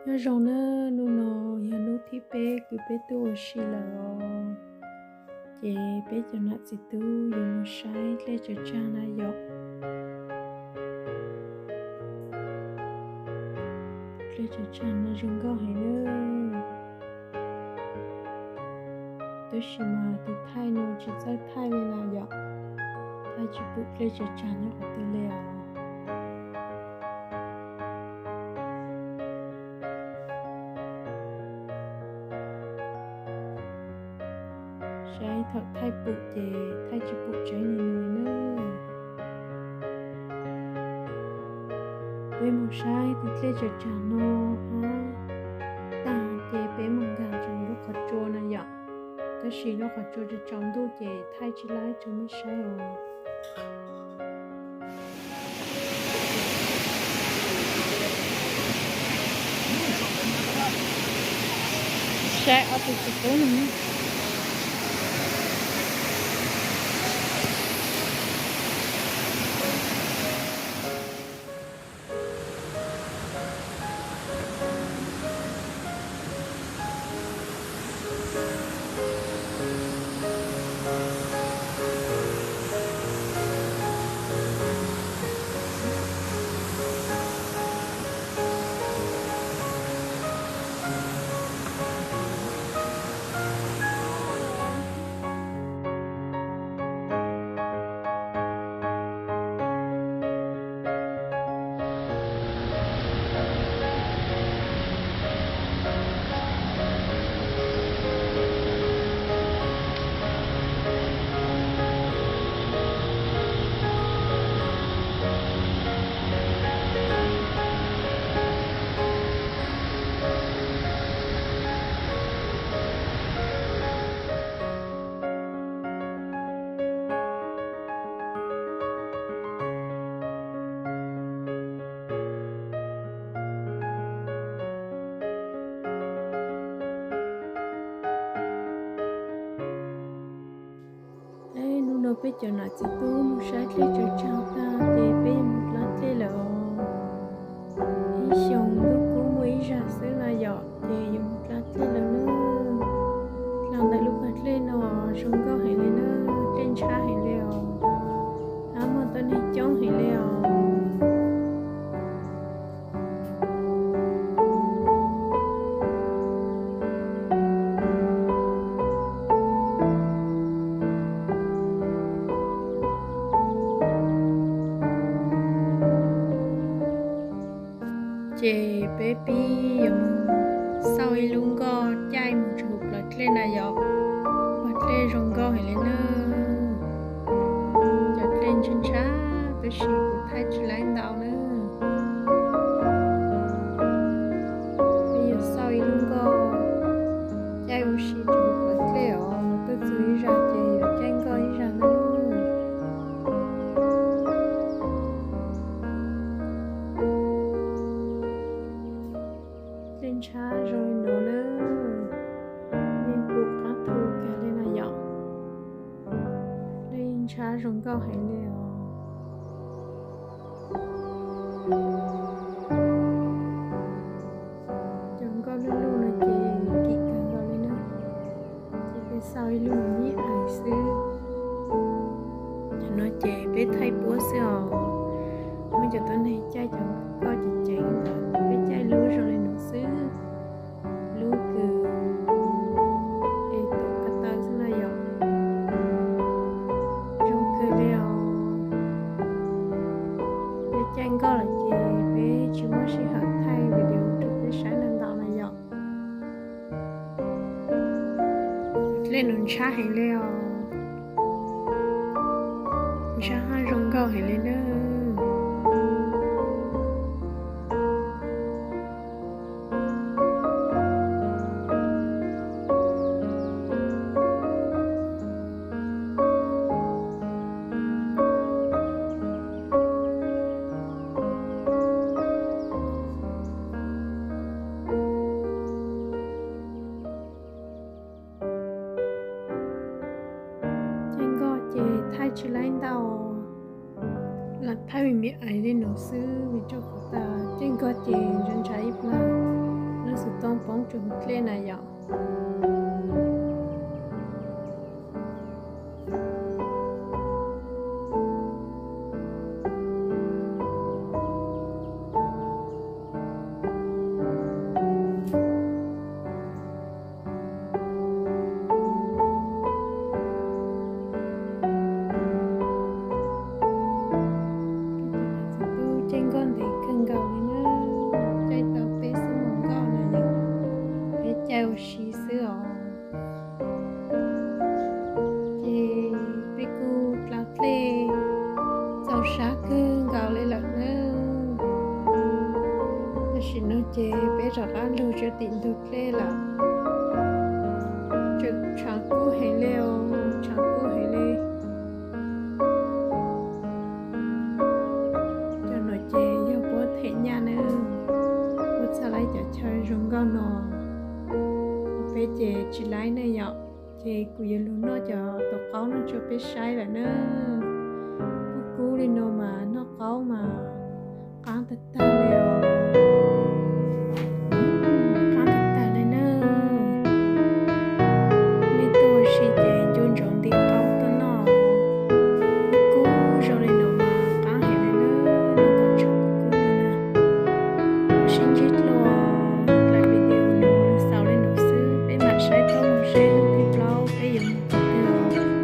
Nyob zoo nawb, hnub no yog hnub thib peb kws peb tuaj ua si lawm os. Ces peb cov nam txiv tub yuav mus saib dlej tsaws tsag na yom. Dlej tsaws tsag no zoo nkauj heev nawb. Tab sis mas tus thaij no tsis txawj thaij li na yom, thaij tsis pum dlej tsaws tsag nyob qhov twg li os. Saib thaum thaij pum ces thaij tsis pum tseeb li no nawb. Peb mus saib tus dlej tsaws tsag no hab tag ces peb mus nkag rau lub qhov tsua na yom. Tab sis lub qhov tsua tsaus tsaus ntuj ces thaij tsis laib rau mej saib os. Saib ob tug txiv tub no. Hnub no peb cov nam txiv tub mus saib dlej tsaws tsag tag ces peb yuav mus dlav dlej lawm os. Ib xyoos ntuj kub muaj ib zag xwb na yom, ces yuav mus dlav dlej lawm nawb. Dlav ntawm lub pas dlej no zoo nkauj heev li nawb, dlej ntshab heev li os. Hab muaj tuab neeg coob heev li os. Ces peb pib yuav mus xauj ib lub nkoj caij mus txug plawv dlej na yom. Pas dlej zoo nkauj heev li nawb. Cov dlej ntshab ntshab tab sis kuv thaij tsis laib ntau nawb. Peb yuav xauj ib lub nkoj caij ua si txug plawv dlej os, tuaj txug ib zag ces yuav caij nkoj ib zag nawb. Dlej ntshab zoo li no nawb, yeej pum qaab thu kag li na yom. Dlej ntshab zoo nkauj heev li os. Cov nkoj luj luj no ces kim kawg nkaus li na. Ces peb xauj ib lub mus ib ais xwb. Cov no ces peb thaij puab xwb os. Muaj cov tuab neeg caij cov nkoj ceev ceev ntawd, peb caij lub zoo li no xwb. Lub kws es tuav ko taw xwb na yom. Zoo kawg li os. Peb caij nkoj lawm ces peb tsis muaj sij hawm thaij video rau peb saib ntau ntau na yom. Dlej no ntshab heev li os. Ntshab hab zoo nkauj heev li nawb. Caij nkoj ces thaij tsis laib ntau. Lam thaij me me aiv li no xwb vim rau qhov tas caij nkoj ces ntshav ntshav ib plab, lub xov tooj poob rau hauv dlej na yom. Tub caij nkoj ntev kawg nkaus li na, caij tau peb xuab moos nkoj na yom, peb caij ua si xwb os. Ces peb kuj dlav dlej txaus sab kawg nkaus li lawm na. Tam sim no ces peb rov qab lug rau tim ntug dlej lawm. Tseem tshav kub heev li os, tshav kub heev li. Cov no ces yog puab them nyaj na, puab txhaj laib cov chaw zoo nkauj no. Peb ces tsis laib ne yom. Ces kuv yuav lug noj cov tus qaub no rau peb saib lawm na. Kub kub li no mas noj qaub mas qaab tag tag.